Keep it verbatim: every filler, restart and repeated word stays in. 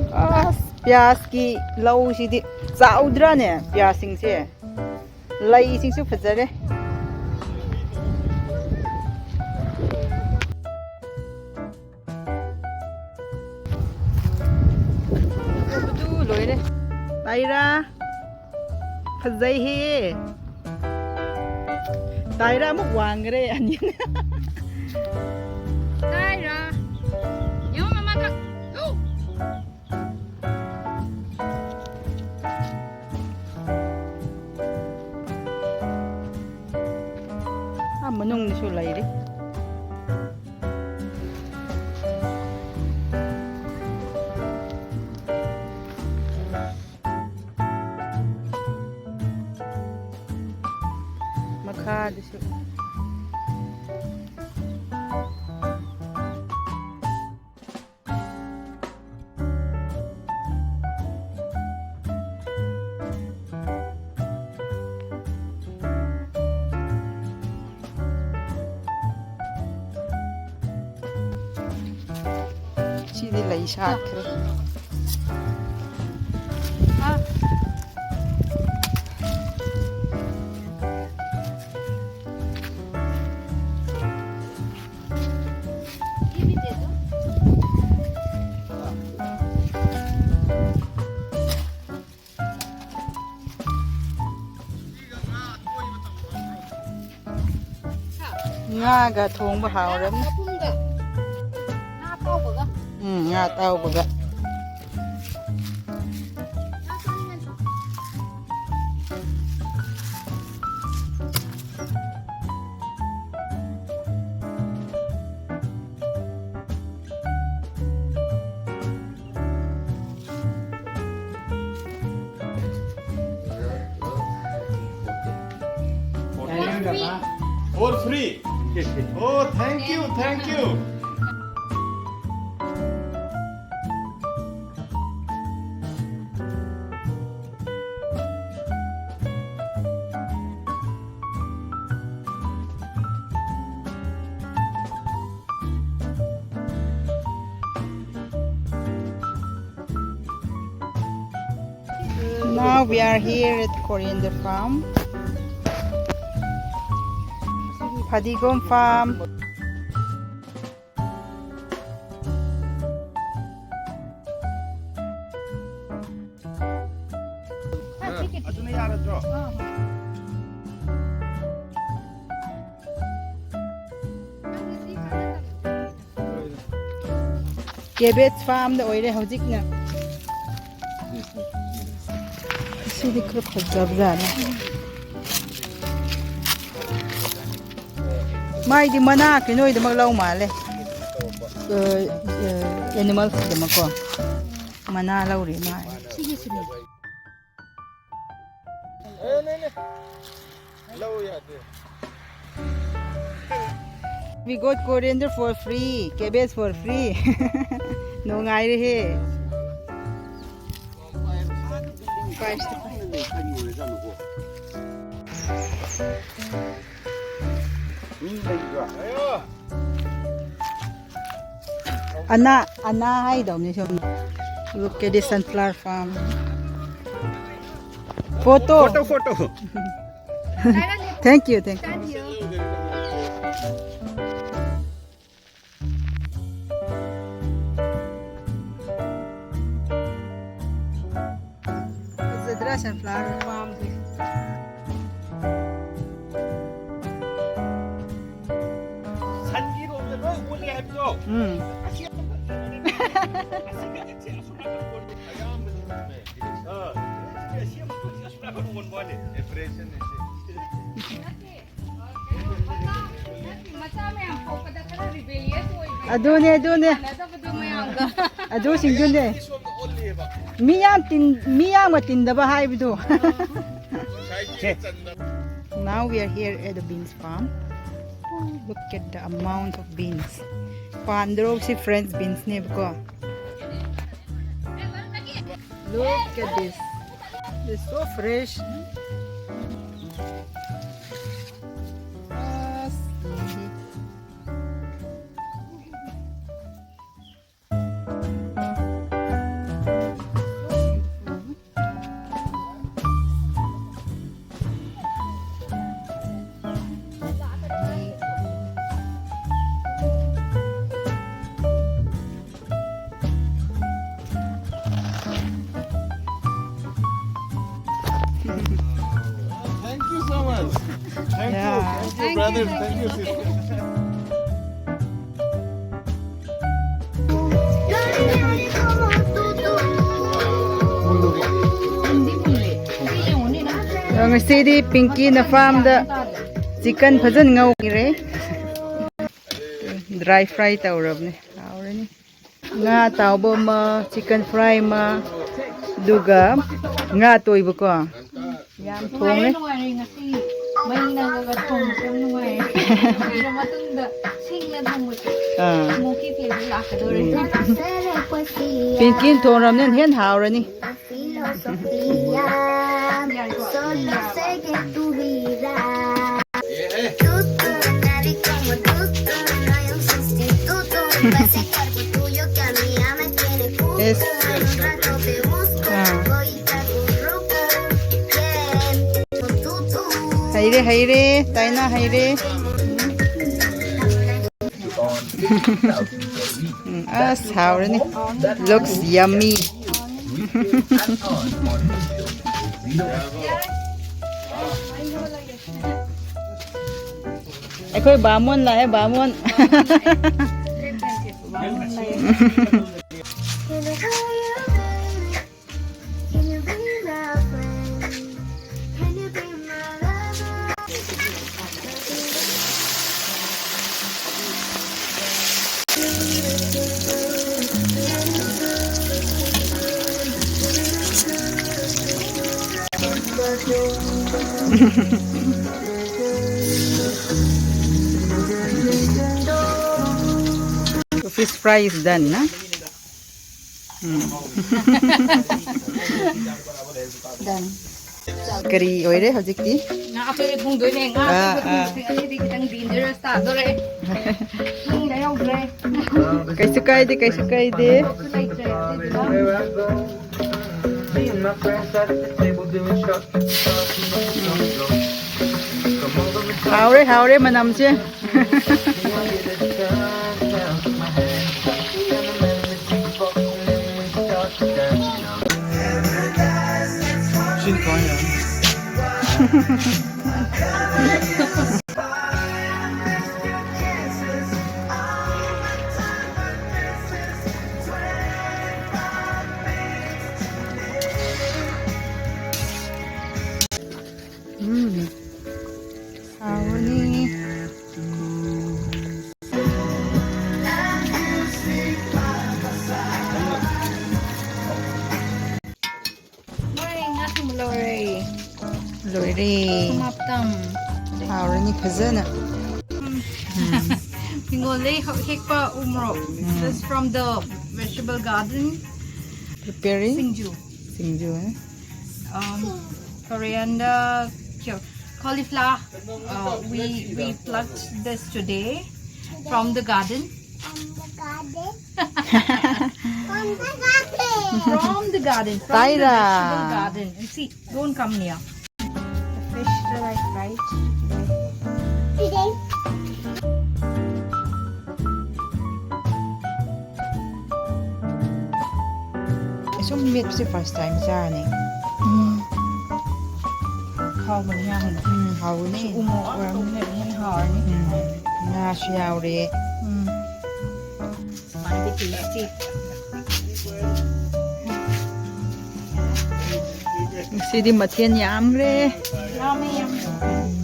ꯑꯁ, ꯄꯤꯌꯥꯁꯀꯤ ꯂꯧꯁꯤꯗꯤ ꯆꯥꯎꯗ꯭ꯔꯥꯅꯦ, ꯄꯤꯌꯥꯁꯁꯤꯡꯁꯦ? ꯂꯩꯁꯤꯡꯁꯨ ꯐꯖꯔꯦ꯫ ꯐꯖꯕꯗꯨ ꯂꯣꯏꯔꯦ꯫ ꯇꯥꯏꯔꯥ, ꯐꯖꯩꯍꯦ꯫ ꯇꯥꯏꯔꯥ ꯑꯃꯨꯛ ꯋꯥꯡꯈ꯭ꯔꯦ, ꯑꯅꯤꯅ꯫ ꯇꯥꯏꯔꯥ, ꯌꯦꯡꯉꯣ ꯃꯃꯥꯗ꯫ ꯎ! ꯑꯥ ꯃꯅꯨꯡꯗꯁꯨ ꯂꯩꯔꯤ꯫ ꯃꯈꯥꯗꯁꯨ꯫ ꯁꯤꯗꯤ ꯂꯩ ꯁꯥꯠꯈ꯭ꯔꯦ꯫ ꯉꯥꯒ ꯊꯣꯡꯕ ꯍꯥꯎꯔꯅꯤ꯫ ꯉꯥ ꯑꯇꯥꯎꯕꯒ꯫ ꯎꯝ, ꯉꯥ ꯑꯇꯥꯎꯕꯒ꯫ For free. Oh, thank you, thank you. Now we are here at coriander farm. ꯐꯗꯤꯒꯣꯝ farm. ꯑꯗꯨꯅ ꯌꯥꯔꯗ꯭ꯔꯣ? Cabbage farmꯗ ꯑꯣꯏꯔꯦ ꯍꯧꯖꯤꯛꯅ꯫ ꯁꯤꯗꯤ ꯈꯔ ꯐꯖꯕꯖꯥꯠꯅꯤ꯫ ꯃꯥꯏꯗꯤ ꯃꯅꯥ ꯀꯩꯅꯣꯒꯤꯗꯃꯛ ꯂꯧ ꯃꯥꯜꯂꯦ꯫ ꯑ, ꯑ, animalsꯀꯤꯗꯃꯛꯀꯣ꯫ ꯃꯅꯥ ꯂꯧꯔꯤ ꯃꯥ꯫ ꯁꯤꯒꯤꯁꯤꯅꯦ꯫ ꯂꯧ ꯌꯥꯗꯦ꯫ We got coriander for free, cabbage for free. ꯅꯨꯡꯉꯥꯏꯔꯦꯍꯦ꯫ ꯃꯤ ꯂꯩꯕ꯭ꯔꯥ? ꯑꯅꯥ, ꯑꯅꯥ ꯍꯥꯏꯗꯧꯅꯤ ꯁꯣꯝꯗ꯫ Look at the sunflower farm. Photo. Photo, photo. Thank you, thank you. ꯐꯖꯗ꯭ꯔꯥ sunflower farmꯁꯦ? ꯁꯟꯒꯤꯔꯣꯝꯗ ꯂꯣꯏ ꯑꯣꯜꯂꯦ ꯍꯥꯏꯕꯗꯣ꯫ ꯎꯝ꯫ ꯑꯁꯤ ꯑꯁꯤ ꯍꯧꯖꯤꯛꯁꯦ ꯑꯁꯣꯝ ꯅꯥꯀꯟ ꯑꯣꯟꯕ ꯑꯌꯥꯝꯕꯅꯤ꯫ ꯑꯥ꯫ ꯑꯁꯤ ꯑꯁꯣꯝ ꯅꯥꯀꯟ ꯑꯣꯟꯕ ꯋꯥꯅꯤ꯫ Depression ꯅꯦ ꯁꯤ꯫ ꯃꯆꯥ ꯃꯌꯥꯝ ꯄꯣꯛꯄꯗ ꯈꯔ rebellious ꯑꯣꯏꯕ꯫ ꯑꯗꯨꯅꯦ, ꯑꯗꯨꯅꯦ꯫ ꯃꯥꯟꯅꯗꯕꯗꯣ ꯃꯌꯥꯝꯒ꯫ ꯑꯗꯨꯁꯤꯡꯗꯨꯅꯦ꯫ ꯃꯤ ꯌꯥꯝ ꯇꯤꯟ-, ꯃꯤ ꯌꯥꯝꯅ ꯇꯤꯟꯗꯕ ꯍꯥꯏꯕꯗꯣ꯫ Now we are here at the beans farm. Look at the amount of beans. ꯄꯥꯟꯗ꯭ꯔꯣ ꯁꯤ French beansꯅꯦꯕꯀꯣ꯫ Look at this. It's so fresh. Yes. Brother, thank you, sister. ꯑꯗꯣ ꯉꯁꯤꯗꯤ ꯄꯤꯡꯀꯤꯅ ꯐꯥꯔꯝꯗ ꯆꯤꯀꯟ ꯐꯖꯅ ꯉꯧꯈꯤꯔꯦ꯫ ꯗ꯭ꯔꯥꯏ ꯐ꯭ꯔꯥꯏ ꯇꯧꯔꯕꯅꯦ꯫ ꯍꯥꯎꯔꯅꯤ꯫ ꯉꯥ ꯑꯇꯥꯎꯕ ꯑꯃ, ꯆꯤꯀꯟ ꯐ꯭ꯔꯥꯏ ꯑꯃ, ꯑꯗꯨꯒ ꯉꯥ ꯑꯇꯣꯏꯕꯀꯣ꯫ ꯌꯥꯝ ꯅꯨꯡꯉꯥꯏꯔꯦ, ꯊꯣꯡꯉꯦ꯫ ꯅꯨꯡꯉꯥꯏꯔꯦ꯫ ꯉꯁꯤ ꯃꯩ ꯅꯪꯉꯒ ꯊꯣꯡꯕꯁꯦ ꯌꯥꯝ ꯅꯨꯡꯉꯥꯏꯔꯦ꯫ ꯀꯨꯏꯔ ꯃꯇꯨꯡꯗ ꯁꯤꯡꯅ ꯊꯣꯡꯕꯁꯦ꯫ ꯑꯥ꯫ ꯑꯃꯨꯛꯀꯤ ꯐ꯭ꯂꯦꯚꯔ ꯂꯥꯛꯀꯗꯧꯔꯦ꯫ ꯎꯝ꯫ ꯄꯤꯡꯀꯤꯅ ꯊꯣꯡꯔꯕꯅꯤꯅ ꯍꯦꯟꯅ ꯍꯥꯎꯔꯅꯤ꯫ Filosofía, solo sé que tú vivirás. Tú, tú, nadie como tú, tú, no hay un sustituto. Ese cuerpo tuyo que a mí ya me tiene cuco. Es- En un rato te busco, ah. Voy y te acurruco. Yeah. Tú, tú. ꯍꯩꯔꯦ, ꯍꯩꯔꯦ, ꯇꯥꯏꯅꯥ ꯍꯩꯔꯦ꯫ ꯎꯝ, ꯑꯁ, ꯍꯥꯎꯔꯅꯤ꯫ Looks yummy. ꯑꯩꯈꯣꯏ ꯕꯥꯃꯣꯟ ꯂꯥꯛꯑꯦ, ꯕꯥꯃꯣꯟ꯫ Can you be my friend? Can you be my lover? Fish fry is done, na? Um. Done. ꯀꯔꯤ ꯑꯣꯏꯔꯦ ꯍꯧꯖꯤꯛꯇꯤ? ꯉꯥ ꯑꯇꯣꯏꯕ ꯊꯣꯡꯗꯣꯏꯅꯦ꯫ ꯉꯥ ꯑꯥ, ꯑꯇꯣꯏꯕ ꯑꯥ꯫ ꯊꯣꯡꯕꯁꯦ ꯉꯁꯤꯗꯤ ꯈꯤꯇꯪ dangerous ꯇꯥꯗꯣꯔꯦ꯫ ꯏꯁꯤꯡꯗ ꯌꯧꯗ꯭ꯔꯦ꯫ ꯀꯩꯁꯨ ꯀꯥꯏꯗꯦ, ꯀꯩꯁꯨ ꯀꯥꯏꯗꯦ꯫ ꯁꯨ ꯂꯩꯇ꯭ꯔꯦ ꯑꯗꯨꯗꯨꯅ꯫ ꯍꯥꯎꯔꯦ, ꯍꯥꯎꯔꯦ ꯃꯅꯝꯁꯦ꯫ ꯇꯧꯔꯦ꯫ ꯂꯣꯏꯔꯦ꯫ ꯃꯥꯄꯇꯪ꯫ ꯍꯥꯎꯔꯅꯤ ꯐꯖꯅ꯫ ꯍꯤꯡꯒꯣꯜꯗꯩ ꯍꯦꯛꯄ ꯎ ꯃꯣꯔꯣꯛ꯫ This from the vegetable garden. Preparing Singju. Singju. Um, coriander, cauliflower. Uh, we we plucked this today from the garden. From the garden. From the garden. From the garden. From the Tyra. Vegetable garden. And see, don't come near. The fish are like right. Today. ꯑꯩ ꯁꯨꯝ ꯃꯦꯠꯄꯁꯦ first time ꯆꯥꯔꯅꯤ꯫ ꯍꯥꯎꯕꯅꯤ ꯌꯥꯝꯅ꯫ ꯎꯝ, ꯍꯥꯎꯒꯅꯤ꯫ ꯎ ꯃꯣꯔꯣꯛ ꯑꯣꯏꯔꯝꯅꯤꯅ ꯍꯦꯟꯅ ꯍꯥꯎꯔꯅꯤ꯫ ꯎꯝ, ꯉꯥꯁꯨ ꯌꯥꯎꯔꯦ꯫ ꯎꯝ꯫ Might be tasty. ꯉꯁꯤꯗꯤ ꯃꯊꯦꯜ ꯌꯥꯝꯈ꯭ꯔꯦ꯫ ꯌꯥꯝꯃꯦ, ꯌꯥꯝꯃꯦ꯫